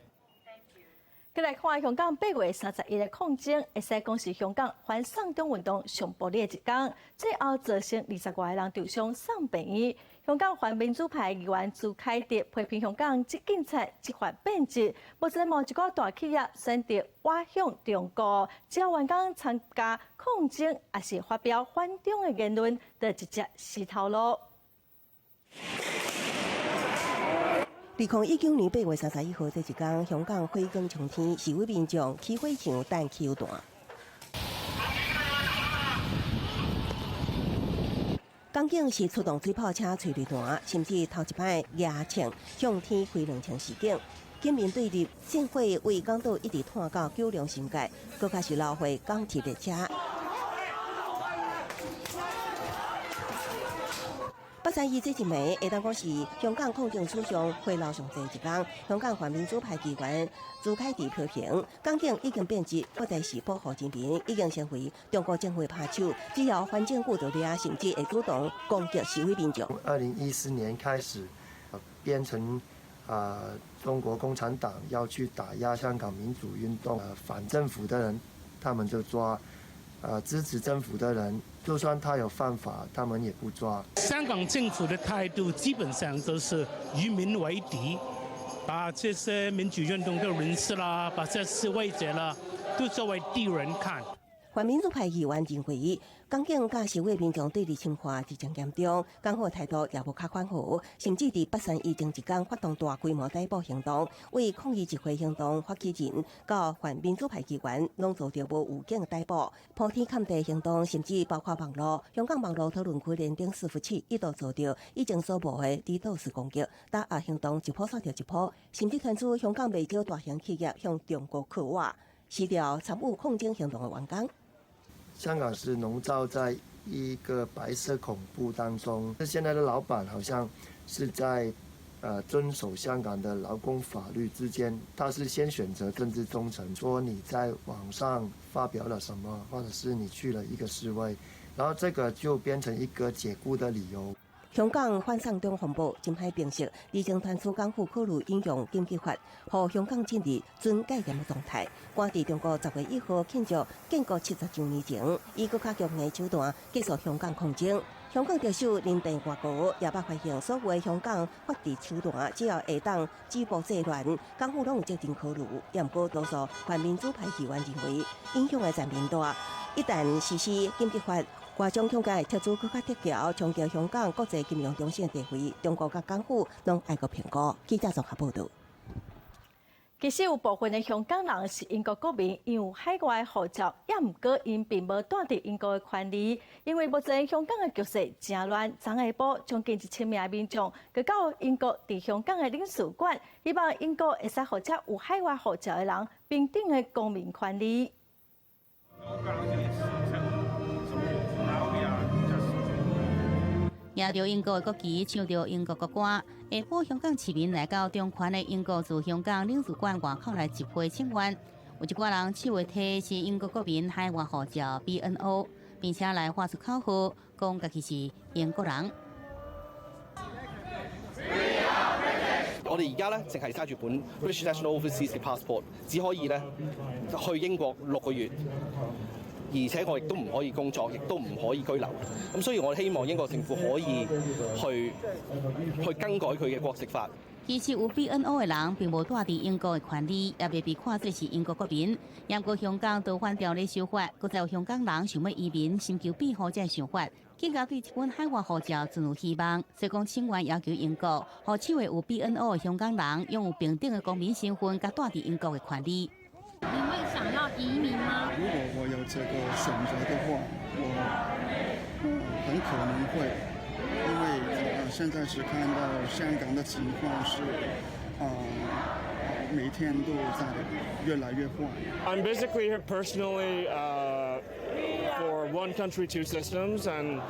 閣來看香港8月31日抗爭，會使講是香港反送中運動上暴力的一天，最後造成20外个人受傷送病院。香港泛民主派議員朱凱廸批評香港執警察執法變質，目前某一個大企業選擇倚向中國，只要員工參加抗爭，抑是發表反中的言論，就直接死頭路。2019年8月31號這一天，香港火光衝天，示威民眾起火牆等汽油彈。港警是出動水炮車、催淚彈，甚至頭一擺舉槍向天開兩槍示警。警民對立，戰火為港島一直湠到九龍新界，閣較是流血港鐵列車。八三一這一暝，會當講是香港抗爭史上血流上濟一天。香港泛民主派議員朱凱廸批評，港警已經變質，不再是保護人民，已經成為中國政府的拍手。只要反政府就掠，甚至會主動攻擊示威民眾。 2014年開始，變成中國共產黨要去打壓香港民主運動，反政府的人，他們就抓。支持政府的人，就算他有犯法，他們也不抓。香港政府的態度基本上都是與民為敵，把這些民主運動的人士啦，把這些示威者啦，都作為敵人看。泛民主派議員認為，港警佮示威民眾對立深化非常嚴重，港府態度也無較緩和，甚至佇八三一前一工發動大規模逮捕行動，為抗議集會行動發起人到泛民主派議員，攏遭著無預警逮捕。鋪天蓋地行動，甚至包括網路，香港網路討論區連登伺服器一度遭著以前所無的 DDoS 攻擊，打壓行動一波煞著一波，甚至傳出香港袂少大型企業向中國擴挖，辭掉參與抗爭行動的員工。香港是籠罩在一個白色恐怖當中。那現在的老闆好像是在，遵守香港的勞工法律之間，他是先選擇政治忠誠，說你在網上發表了什麼，或者是你去了一個示威，然後這個就變成一個解雇的理由。香港反送中風暴真歹平息，而且傳出港府考慮引用緊急法，予香港進入準戒嚴的狀態。趕佇中國10月1號慶祝建國70週年前，以閣較強硬手段結束香港抗爭。香港特首林鄭月娥也捌發現，所謂香港法治手段，只要會當止暴制亂，港府攏有責任考慮。也毋過多數泛民主派議員認為，影響會層面大，一旦實施緊急法，外長恐驚會撤資閣較撤僑，衝擊香港國際金融中心的地位，中國佮港府攏愛閣評估。記者綜合報導。其實有部分的香港人是英國國民，𪜶有海外護照，也毋過𪜶並無蹛佇英國的權利。因為目前香港的局勢誠亂，昨下晡將近1000名民眾，去到英國佇香港的領事館，希望英國會使予遮有海外護照的人平等的公民權利。攑著英國的國旗，唱著英國國歌，下晡香港市民來到中環的英國駐香港領事館外口來集會請願。有一寡人手的提是英國國民海外護照 BNO，並且來發出口號，講家己是英國人。我哋而家咧，淨係揸住本 British National Overseas Passport，只可以咧去英國6個月。而且我亦都唔可以工作，亦都唔可以居留。咁所以我希望英國政府可以去更改佢嘅國籍法。其實有 BNO 的人並無蹛佇英國的權利，也袂被看做是英國國民。毋過香港逃犯條例修法，閣再有香港人想欲移民尋求庇護這个想法，更加對這本海外護照存有希望。所以講，請願要求英國，予手的有 BNO 的香港人擁有平等的公民身份，佮蹛佇英國的權利。你會想要移民嗎？如果我有這個選擇的話，我很可能會，因為現在是看到香港的情況是，每天都在越來越壞。 I'm basically here personally for one country, two systems, and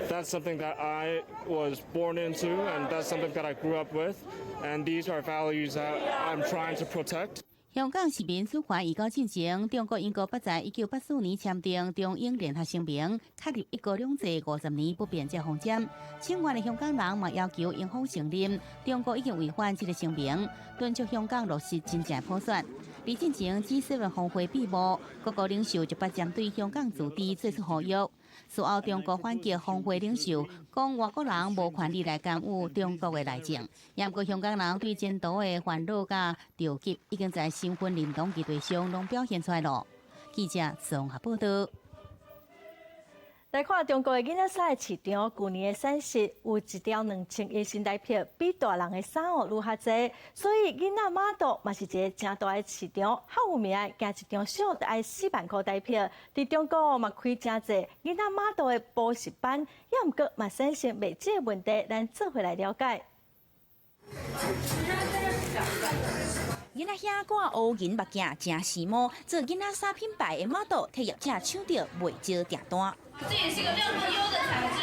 that's something that I was born into, and that's something that I grew up with, and these are values that I'm trying to protect. 香港市民主權移交進程，中國英國捌在1984年簽訂中英聯合聲明，確立一國兩制50年不變這方針。請願的香港人嘛要求英方承認中國已經違反這个聲明，敦促香港落實真正普選。而進前 G7 峰會閉幕，各國領袖就捌針對香港自治做出呼籲。事後，中國反擊峰會領袖講外國人無權利來干預中國的內政。毋過香港人對前途的煩惱佮著急，已經在身份認同議題上攏表現出來囉。記者綜合報導。來看中國的囡仔衫的市場，舊年的產值有一兆2000億新台幣，比大人的衫哦愈較濟，所以囡仔 model 嘛是一个誠大的市場。較有名的，驚一張相就愛4萬箍台幣。佇中國嘛開誠濟囡仔 model 的補習班，抑毋過嘛產生袂少的問題，咱做伙來了解。囡仔兄掛烏銀目鏡，誠時髦，做囡仔衫品牌的 model，替業者搶著袂少訂單。這也是個料子優的材質，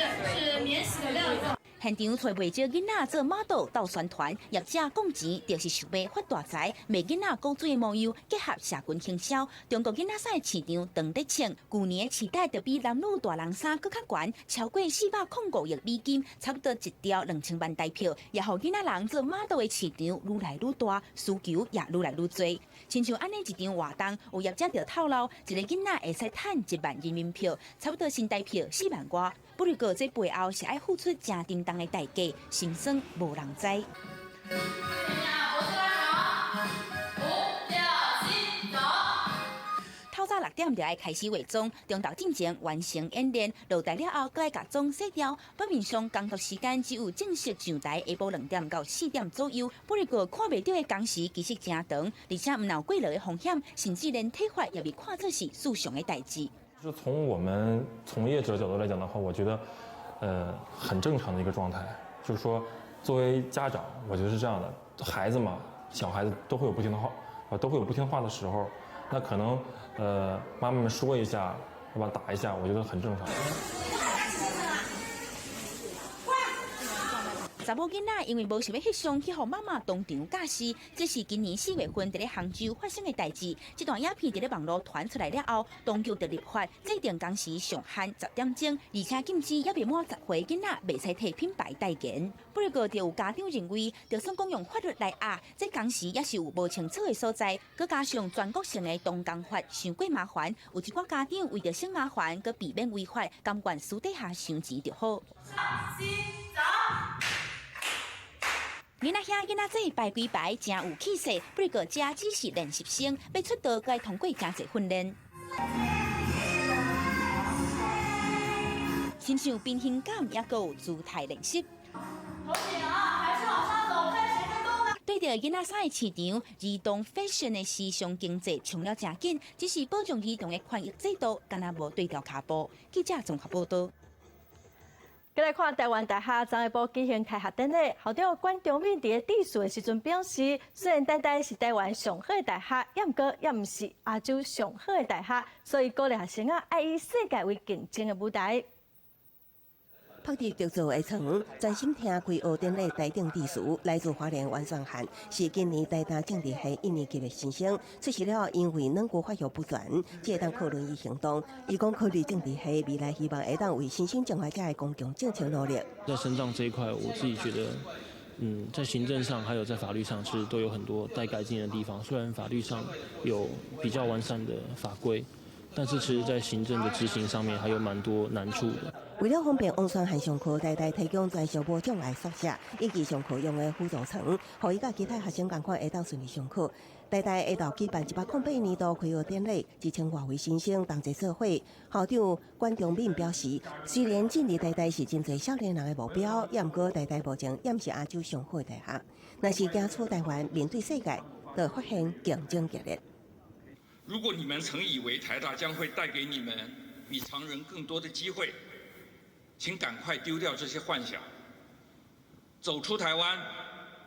是免洗的料子。現場揣袂少囡仔做 model 鬥宣傳，業者講錢就是想欲發大財，賣囡仔古錐的模樣，結合社群行銷。中國囡仔衫的市場當咧衝，舊年的市值就比男女大人衫閣較懸，超過405億美金，差不多1兆2000萬台票，也予囡仔人做 model 的市場愈來愈大，需求也愈來愈濟。親像按呢一場活動，有業者就透露，一个囡仔會使趁1萬人民幣，差不多新台幣4萬外。不過這背後是愛付出誠沉重的代價，心酸無人知。透早6點就愛開始化妝，中晝進前完成演練，落台了後，閣愛共妝洗掉。表面上工作時間只有正式上台下晡2點到4點左右，不過看袂著的工時其實誠長，而且毋但有過勞的風險，甚至連體罰也被看作是日常的代誌。就從我們從業者角度來講的話，我覺得，很正常的一個狀態。就是說，作為家長，我覺得是這樣的，孩子嘛，小孩子都會有不聽的話，都會有不聽話的時候，那可能，媽媽們說一下，是吧，打一下，我覺得很正常。查某囡仔因為無想欲翕相，去予媽媽當場教死。這是今年4月份佇咧杭州發生的代誌。這段影片佇咧網路傳出來了後，當局就立法制定工時上限10點鐘，而且禁止猶未滿10歲囡仔袂使替品牌代言。不過，就有家長認為，就算講用法律來壓，這工時也是有無清楚的所在。閣加上全國性的童工法，傷過麻煩，有一寡家長為著省麻煩，閣避免違法，甘願私底下收錢就好。囡仔兄、囡仔姊排規排，誠有氣勢。不過，這只是練習生，欲出道，閣愛通過誠濟訓練。親像變形感，猶閣有姿態練習。頭緊啊，還是往上走，看誰會動呢？對著囡仔衫的市場，兒童 fashion 的時尚經濟衝了誠緊，只是保障兒童的權益制度，敢若無對牢跤步。記者綜合報導。閣來看臺灣大學昨下晡舉行開學典禮，校長管中閔佇咧致辭的時陣表示，雖然台大是臺灣上好的大學，抑毋過也毋是亞洲上好的大學，所以鼓勵學生仔愛以世界為競爭的舞台。拍佇竹座的床，專心聽開學典禮台頂致辭，來自花蓮王宣漢，是今年台大政治系一年級的新生。出席了後，因為軟骨發育不全，才會當靠輪椅行動。伊講考慮政治系，未來希望會當為新興障礙者的公共政策努力。在身障這一塊，我自己覺得，在行政上還有在法律上，其實都有很多待改進的地方。雖然法律上有比較完善的法規，但是其實在行政的執行上面，還有蠻多難處的。為了方便王宣漢上課，台大提供專屬無障礙宿舍以及上課用的輔助床，予伊佮其他學生仝款會當順利上課。台大下晝舉辦108年度開學典禮，1000外位新生同齊做伙。校長管中閔表示，雖然進入台大是真濟少年人的目標，也毋過台大目前也毋是亞洲上好的大學。若是行出台灣，面對世界，就會發現競爭激烈。如果你們曾以為台大將會帶給你們比常人更多的機會，請趕快丟掉這些幻想，走出台灣，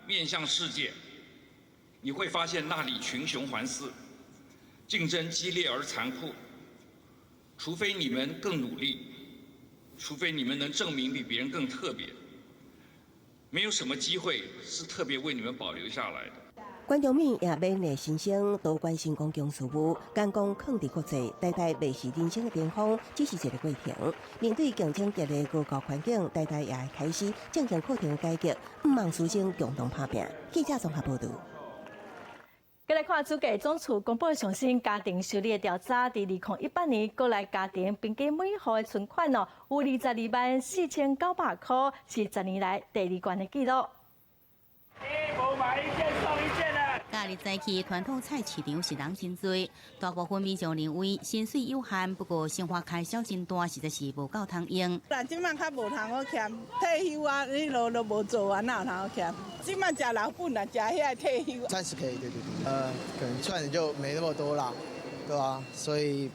面向世界，你會發現那裡群雄環伺，競爭激烈而殘酷。除非你們更努力，除非你們能證明比別人更特別，沒有什麼機會是特別為你們保留下來的。管中閔也勉勵新生多關心公共事務，眼光放佇國際，台大袂是人生的巔峰，只是一個過程。面對競爭激烈的高教環境，台大也會開始進行課程改革，毋望師生共同拍拚。記者綜合報導。閣來看主計總處公布上新家庭收入的調查，佇2018年國內家庭平均每戶的存款哦，有22萬4900箍，是10年來第二懸的紀錄。一買一件送一件。假日早起傳統菜市場是人真濟，大部分民眾認為薪水有限，不過生活開銷真大，實在是無夠通用。但這擺較無通好儉，退休啊，你都都無做啊，哪有通好儉？這擺食老本啊，食遐退休。30 K，對對對，可能賺的就沒那麼多啦，對吧？所以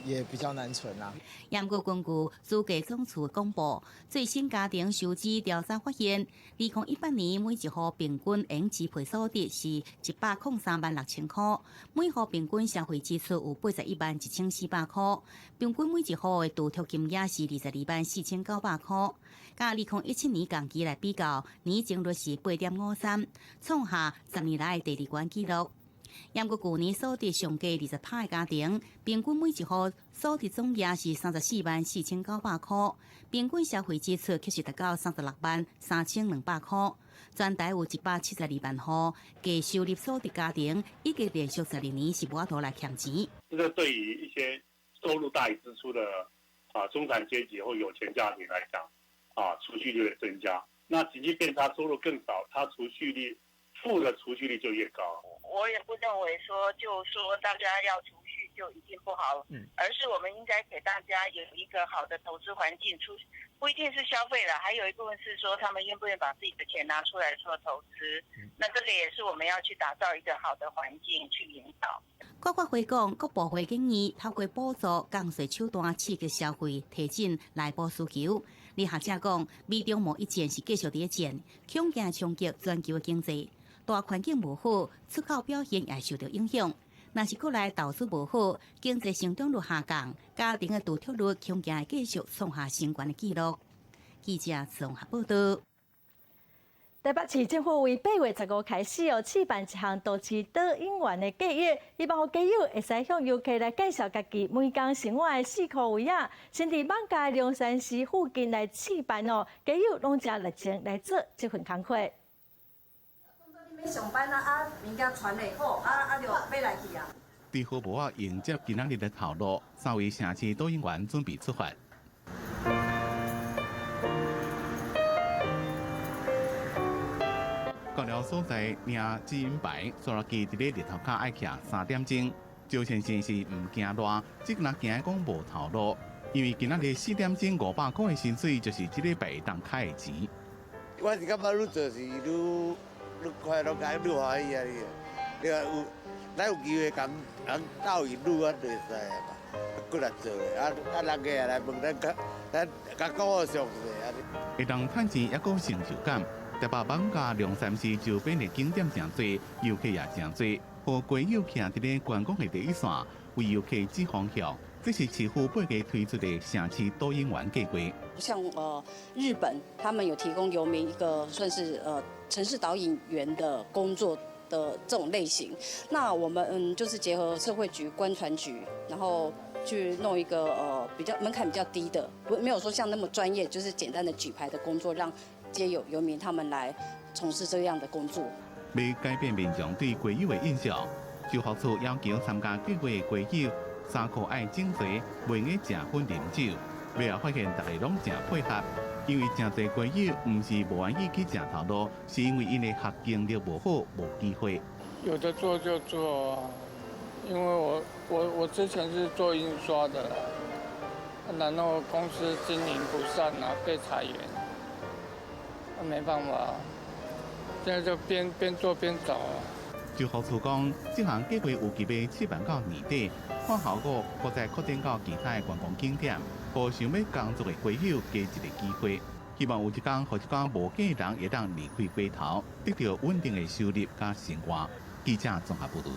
也比較難存啦。毋過根據主計總處公布最新家庭收支調查發現，2018年每一戶平均應支配所得是103萬6千塊，每戶平均消費支出有81萬1400塊，平均每一戶的儲蓄金額是22萬4900塊。佮2017年同期來比較，年增率是8.53，創下10年來第二懸紀錄。毋過舊年所得上低20%的家庭，平均每一戶所得總額是34萬4900塊，平均消費支出卻是達到36萬3200塊。全台有172萬戶低收入所得家庭，已經連續12年是無法度來儉錢。這個對於一些收入大於支出的中產階級或有錢家庭來講，儲蓄率會增加。那經濟變差，收入更少，他儲蓄率負的儲蓄率就越高。我也不認為說，就說大家要儲蓄就一定不好，而是我們應該給大家有一個好的投資環境，出不一定是消費了，還有一部分是說他們願不願意把自己的錢拿出來做投資。那這個也是我們要去打造一個好的環境去引導。國發會講，各部會建議透過補助降稅手段刺激消費，提振內部需求。李學者講，美中貿易戰是繼續佇咧戰，恐驚衝擊全球的經濟。大環境無好，出口表現也受到影響。若是國內投資無好，經濟成長率下降，家庭的儲蓄率恐驚會繼續創下新懸的紀錄。記者綜合報道。台北市政府為8月15開始哦，試辦一項都市導引員的計劃，希望街友會使向遊客來介紹家己每工生活的四箍位仔，先佇艋舺龍山寺附近來試辦哦，街友攏誠熱情來做這份工課。上班啊，啊，物件傳來好，啊啊就買來去啊。佇河埔仔迎接今仔日的頭路，三位城市導引員準備出發。到了所在領指引牌，拖拉機佇咧日頭跤愛徛3點鐘。周先生是毋驚熱，只若驚講無頭路，因為今仔日4點鐘500塊的薪水就是這禮拜當開的錢。我是感覺愈做是愈愈快樂，愈歡喜啊！你，你話有，咱有機會共人導引路，咱就會使啊嘛，骨力做的，啊啊人家也來問咱較，咱較講好詳細啊。會當趁錢猶閣有成就感。台北艋舺龍山寺周邊的景點誠濟，遊客也誠濟，予街友徛佇咧觀光的第一線，為遊客指方向。這是市府8月推出的城市導引員計劃。像日本，他們有提供遊民一個算是城市導引員的工作的這種類型。那我們就是結合社會局、觀傳局，然後去弄一個比較門檻比較低的，不沒有說像那麼專業，就是簡單的舉牌的工作，讓街友遊民他們來從事這樣的工作。欲改變民眾對街友的印象，就學處要求參加計劃的街友，衫褲愛整齊，袂用食薰啉酒。尾後發現大家攏誠配合，因為誠濟街友毋是無願意去食頭路，是因為𪜶的學經歷無好，無機會。有的做就做，因為我之前是做印刷的，然後公司經營不善啊，被裁員，沒辦法，現在就邊做邊找。就學處講，這項計劃有計劃試辦到年底，看效果，閣再擴展到其他的觀光景點，予想欲工作的街友加一个機會。希望有一天，予這寡無家人會當離開街頭，得到穩定的收入佮生活。記者綜合報導。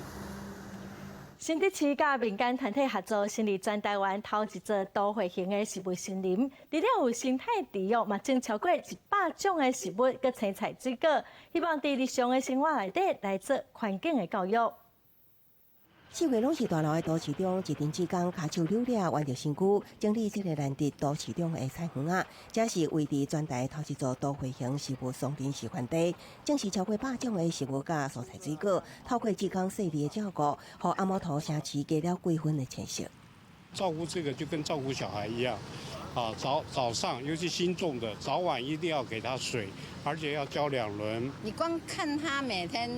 新竹市佮民間團體合作，成立全台灣頭一座都會型的食物森林。除了有生態池哦，嘛種超過100種的食物佮青菜水果，希望佇日常的生活內底來做環境的教育。四月攏是大樓的都市中，一陣之間跤手扭掠彎著身軀，整理這個難得都市中的菜園仔，這是位佇全台頭一座都會型食物松林示範地，種植超過百種的食物佮蔬菜水果，透過志工細膩的照顧，予阿摩托城市加了幾分的青色。照顧這個就跟照顧小孩一樣，啊，早上尤其新種的，早晚一定要給它水，而且要澆兩輪。你光看它每天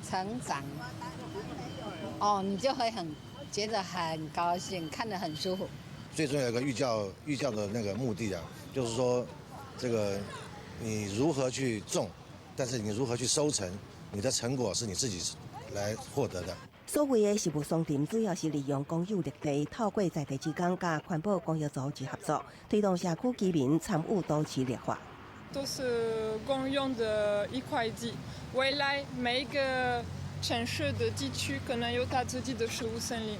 成長，哦，你就會很覺得很高興，看得很舒服。最重要一個寓教的那個目的啊，就是說，這個你如何去種，但是你如何去收成，你的成果是你自己來獲得的。所謂的食物松林，主要是利用公有綠地，透過在地志工佮環保公益組織合作，推動社區居民參與都市綠化。都是公用的一塊地，未來每一個城市的地區可能有他自己的食物森林，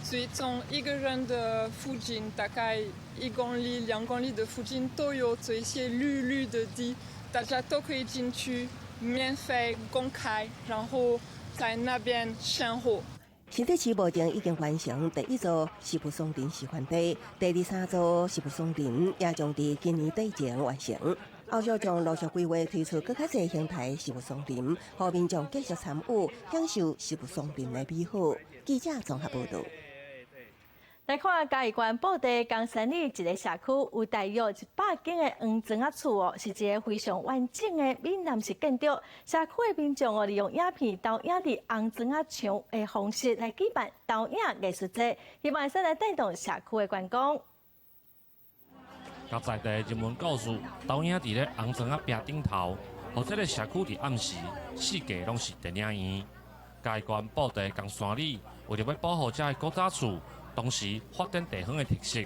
所以從一個人的附近，大概1公里、2公里的附近都有這些綠綠的地，大家都可以進去，免費公開，然後在那邊生活。新北市目前已經完成第一座食物松林示範地，第二、三座食物松林也將佇今年底前完成。後續將陸續規劃推出閣較濟形態食物松林，予民眾繼續參與，享受食物松林的美好。記者綜合報導。來看嘉義縣布袋岡山里一个社區，有大約100間的黃磚仔厝哦，是一个非常完整的閩南式建築。社區的民眾哦，利用影片投影佇紅磚仔牆的方式來舉辦投影藝術節，希望會使來帶動社區的觀光。佮在地人文故事投影佇咧紅磚仔壁頂頭，予這个社區佇暗時四界攏是電影院。嘉義縣布袋岡山里為著欲保護遮个古早厝，同時發展地方的特色，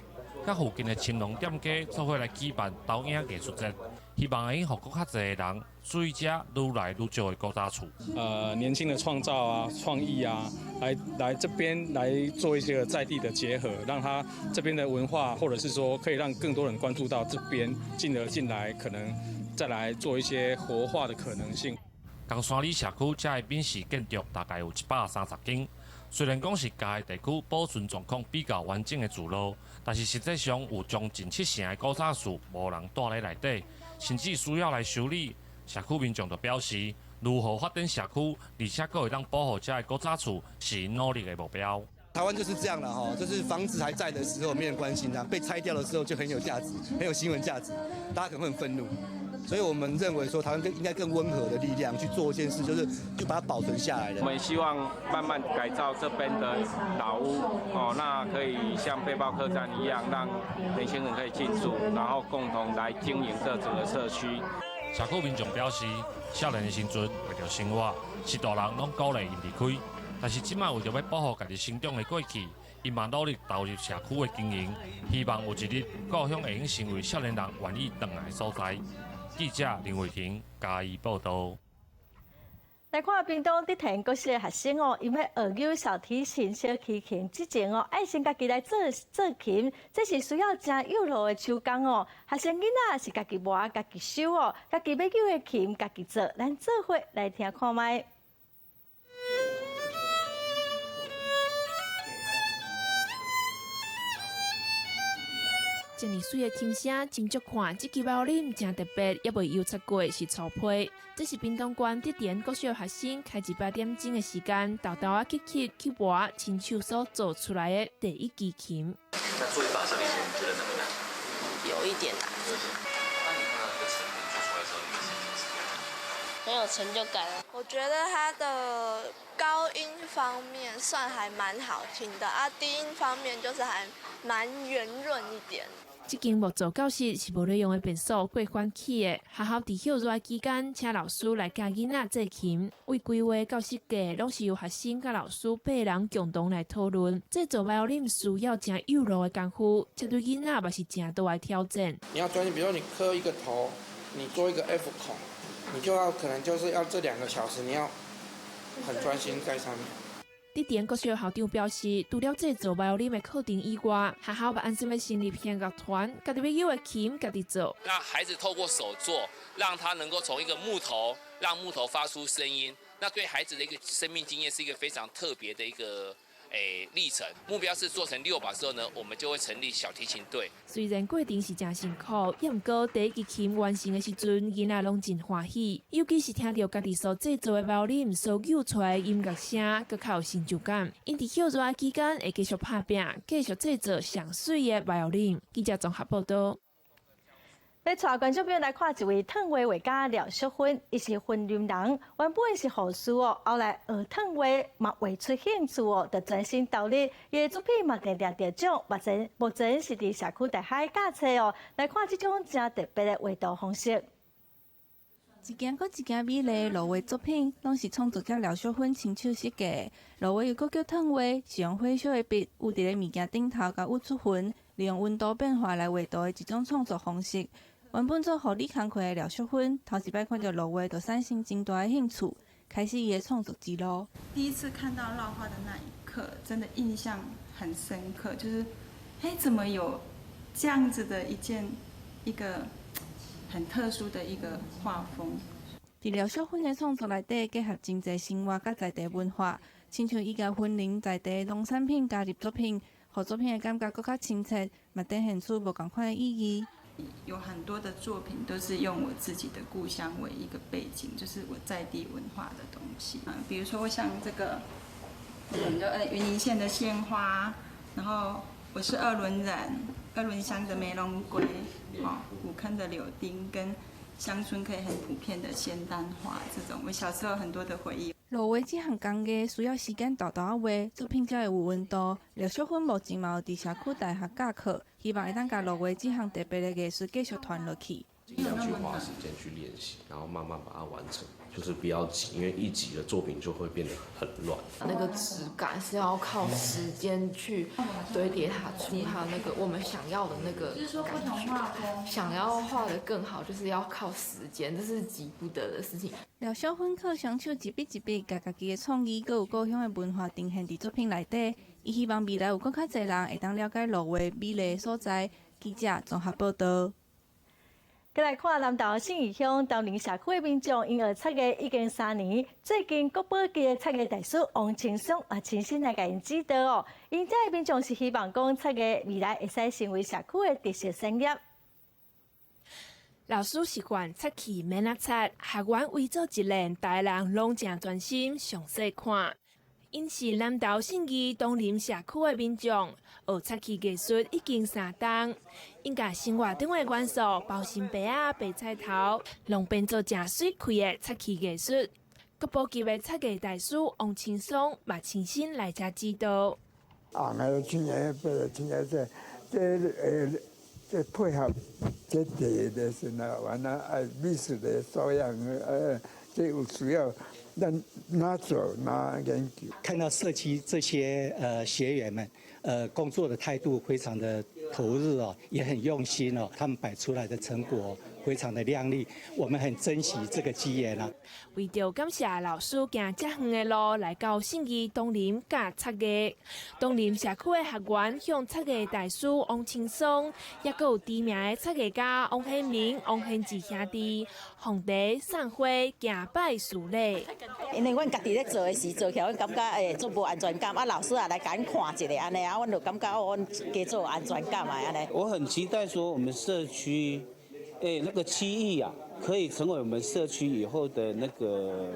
佮附近的青龍店家做伙來舉辦投影藝術節，希望會用予閣較濟的人注意遮愈來愈少的古早厝。年輕的創造啊、創意啊，來這邊來做一些在地的結合，讓他這邊的文化，或者是說可以讓更多人關注到這邊，進而進來，可能再來做一些活化的可能性。岡山里社區遮的閩式建築大概有130間。雖然講是嘉義地區保存狀況比較完整的聚落，但是實際上有將近70%的古早厝無人蹛佇內底，甚至需要來修理。社區民眾就表示，如何發展社區，而且閣會當保護遮的古早厝，是𪜶努力的目標。台灣就是這樣啦，吼，就是房子還在的時候沒人關心它，被拆掉的時候就很有價值，很有新聞價值，大家可能會很憤怒。所以我們認為說，台灣更應該更溫和的力量去做一件事，就是就把它保存下來。我們希望慢慢改造這邊的老屋，哦，那可以像背包客棧一樣，讓年輕人可以進駐，然後共同來經營這整個社區。社區民眾表示，少年的時陣為著生活，是大人攏鼓勵𪜶離開，但是這擺為著欲保護家己成長的過去，𪜶嘛努力投入社區的經營，希望有一日故鄉會用成為少年人願意轉來的所在。記者林慧婷嘉義報導。來看屏東竹田國小的學生哦，𪜶欲學扭小提琴、小提琴之前哦，愛先家己來做做琴，這是需要誠幼路的手工哦。學生囡仔是家己磨、家己修哦，家己欲扭的琴家己做，咱做伙來聽看覓。這爾媠的琴聲真足看，這支樂音誠特別，猶未油漆過，是粗皮。這是屏東縣竹田國小學生開100點鐘的時間，沓沓仔去刻去磨，親手所做出來的第一支琴。那做一把小提琴，你覺得難不難？有一點難。當你看到這個成品做出來的時候，你的心情是怎樣？很有成就感。我覺得它的高音方面算還蠻好聽的，啊，低音方面就是還蠻圓潤一點。這間木造教室是無咧用的便所過翻起的。學校佇歇熱期間，請老師來教囡仔做琴。為規劃到設計，攏是由學生佮老師八人共同來討論。製作樂音需要誠幼路的功夫，這對囡仔嘛是誠大的挑戰。你要專心，比如說你刻一個頭，你做一個 F 孔，你就要可能就是要這2個小時，你要很專心在上面。竹田國小校長表示，除了製作樂音的課程以外，學校嘛按心欲成立弦樂團，家己欲扭的琴家己做。讓孩子透過手做，讓他能夠從一個木頭，讓木頭發出聲音，那對孩子的一個生命經驗是一個非常特別的一個歷程。目標是做成6把之後呢，我們就會成立小提琴隊。雖然過程是誠辛苦，也毋過第一支琴完成的時陣，囡仔攏真歡喜。尤其是聽著家己所製作的貓鈴所奏出來的音樂聲，閣較有成就感。𪜶佇歇熱期間會繼續拍拚，繼續製作上媠的貓鈴。記者綜合報道。欲帶觀眾朋友來看一位燙畫畫家廖淑芬，伊是雲林人，原本是護士哦，後來學燙畫嘛畫出興趣哦，就專心投入。伊的作品嘛定定得獎，目前是佇社區大學教冊哦。來看這種誠特別的畫圖方式。一件閣一件美麗烙畫作品，攏是創作者廖淑芬親手設計。烙畫又閣叫燙畫，是用火燒的筆，挃佇咧物件頂頭，共挃出痕，利用溫度變化來畫圖的一種創作方式。原本做護理工課的廖淑芬，頭一擺看著烙畫，就產生真大的興趣，開始伊的創作之路。第一次看到烙畫的那一刻，真的印象很深刻，就是，哎，怎麼有這樣子的一件一個很特殊的一個畫風？佇廖淑芬的創作內底，結合真濟生活佮在地文化，親像伊共雲林在地農產品加入作品，予作品的感覺閣較親切，嘛展現出無仝款的意義。有很多的作品都是用我自己的故鄉為一個背景，就是我在地文化的東西。比如說像這個，我們的雲林縣的縣花，然後我是二崙人，二崙鄉的梅龍龜，哦，古坑的柳丁，跟鄉村可以很普遍的仙丹花，這種我小時候很多的回憶。烙畫這項工藝需要時間沓沓仔畫，作品才會有溫度。廖淑芬目前嘛有佇社區大學教課，希望會當共烙畫這項特別的藝術繼續傳落去。盡量去花時間去練習，然後慢慢把它完成，就是不要急，因為一急的作品就會變得很亂。那個質感是要靠時間去堆疊它出它那個我們想要的那個感覺。想要畫得更好，就是要靠時間，這是急不得的事情。廖淑芬靠雙手一筆一筆，共家己的創意，閣有故鄉的文化呈現佇作品內底。伊希望未來有閣較濟人會當了解烙畫美麗的所在。記者綜合報道。閣來看南投信義鄉東寧社區的民眾，𪜶學漆藝已經3年。最近國寶級的漆藝大師王青松也親身來共𪜶指導哦。𪜶遮的民眾是希望講漆藝未來會使成為社區的特色產業。老師習慣漆器免仔擦，學員圍做一輪，逐个人攏誠專心，詳細看。𪜶是南投信義東林社區的民眾，學漆器藝術已經3冬。𪜶共生活中的元素，包心白仔、白菜頭，攏變做誠媠氣的漆器藝術。國寶級的漆藝大師王青松嘛親身來遮指導。紅的、青的、白的、青的，這配合這地的時候，完了愛美術的素養，這有需要。咱哪做哪研究。看到社區這些學員們，工作的態度非常的投入哦，也很用心哦，他們擺出來的成果非常的亮麗，我們很珍惜這個機緣啦。為著感謝老師行遮遠的路來到信義東林教漆藝，東林社區的學員向漆藝大師王青松，抑閣有知名的漆藝家王顯明、王顯志兄弟，奉茶送花，行拜施禮。因為阮家己咧做的時，做起來阮感覺足無安全感，啊老師也來共阮看一下按呢，啊阮就感覺哦，阮加做安全感啊按呢。我很期待說我們社區，那個漆藝啊，可以成為我們社區以後的那個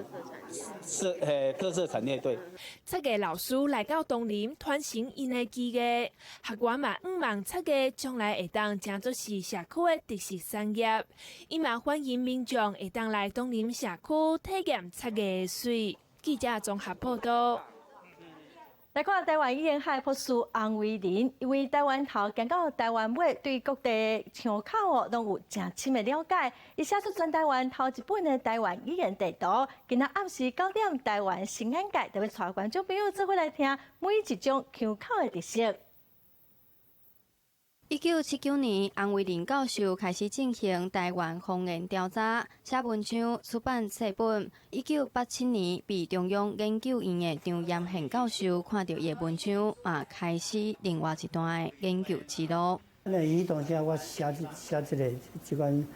特色產業。對。漆藝老師來到東林傳承𪜶的技藝，學員嘛向望漆藝將來會當成做是社區的特色產業。伊嘛歡迎民眾會當來東林社區體驗漆藝的媠。記者綜合報道。來看台灣語言學博士洪維麟，伊對台灣頭行到台灣尾，對各地腔口哦，攏有誠深的了解。伊寫出全台灣頭一本的台灣語言地圖，今仔暗時9點，台灣新眼界，就欲帶觀眾朋友做伙來聽每一種腔口的特色。1979年，洪維麟教授開始進行台灣方言調查，寫文章、出版冊本。1987年，被中央研究院的張炎憲教授看著伊的文章，嘛開始另外一段的研究之路。那伊當時我寫寫這个這款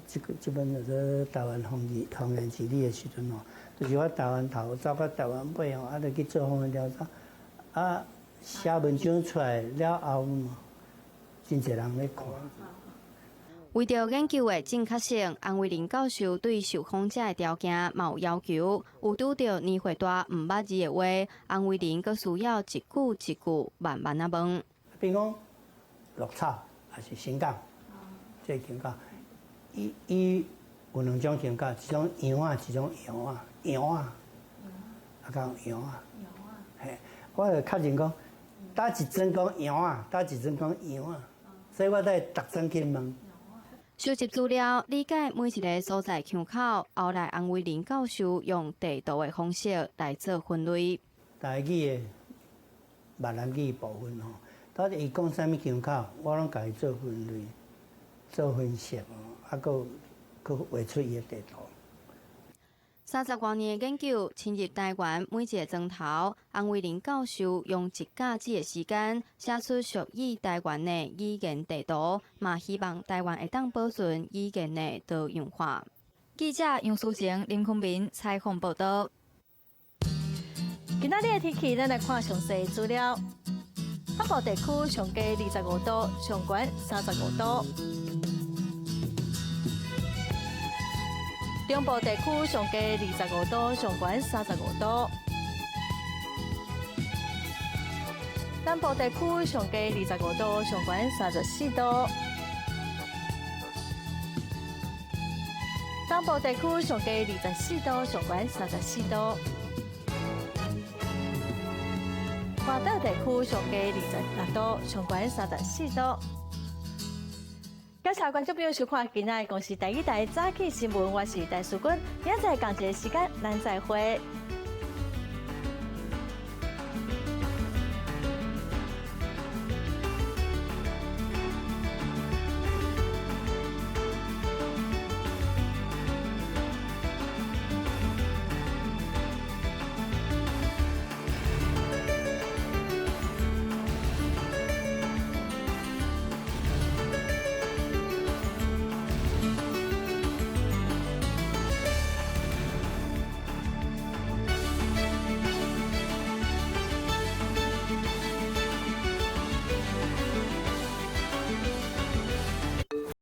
這個這本叫做台灣方言地理的時陣吼，就是我台灣頭走到台灣尾吼，啊，就去做方言調查。啊，寫文章出來了後，真濟人咧看。為著研究的正確性，洪維麟教授對受訪者的條件嘛有要求。有拄著年歲大毋捌字的話，洪維麟閣需要一句一句慢慢仔問。比如講鹿草抑是新港，這個腔口，伊伊有兩種腔口，一種羊仔，一種羊仔，羊仔，啊講羊仔，嘿，我就確認講，佗一陣講羊仔，佗一陣講羊仔，所以我得逐陣去問。收集資料，理解每一个所在腔口，後來洪維麟教授用地圖的方式來做分類。台語的閩南語部分吼，到底伊講啥物腔口，我攏共伊做分類、做分析哦，啊，閣閣畫出伊的地圖。30外年的研究，深入台灣每一个莊頭，洪維麟教授用一甲子的時間，寫出屬於台灣的語言地圖，嘛希望台灣會當保存語言的多樣化。記者楊淑晴、林坤明採訪報導。今仔日的天氣，咱來看詳細資料。北部地區上低25度，上懸35度。中部地區上低25度，上懸35度。南部地區上低25度，上懸34度。東部地區上低24度，上懸34度。外島地區上低26度，上懸34度。感謝觀眾朋友收看今仔的公視台語台早起新聞，我是戴淑君，明仔載仝一个時間，咱再會。